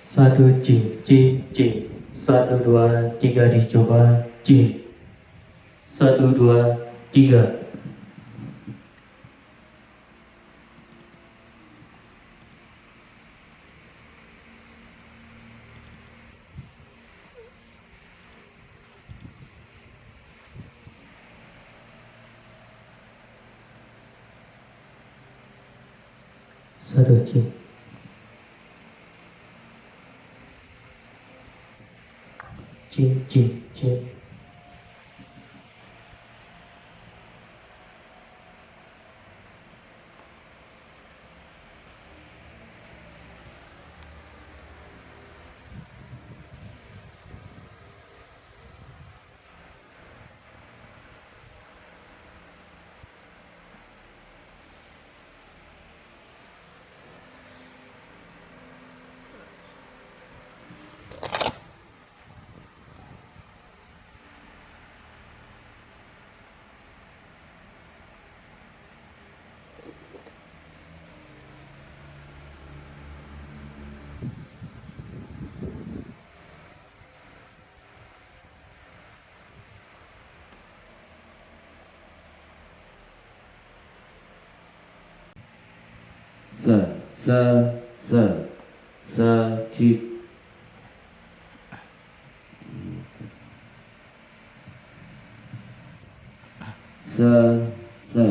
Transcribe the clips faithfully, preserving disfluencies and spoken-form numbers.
Satu, cek, cek, cek. Satu, dua, tiga, dicoba, cek. Satu, dua, tiga. Satu, cek. Cek, cek, cek. Sa, sa, sa, sa, cit. Sa, sa.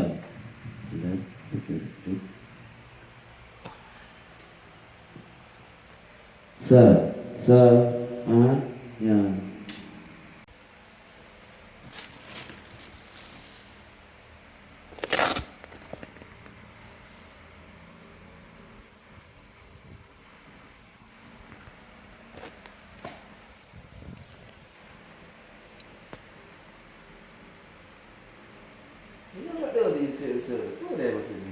Sa, sa, a, nya. Ini nak tahu di unsur-unsur. Tu dia maksudnya.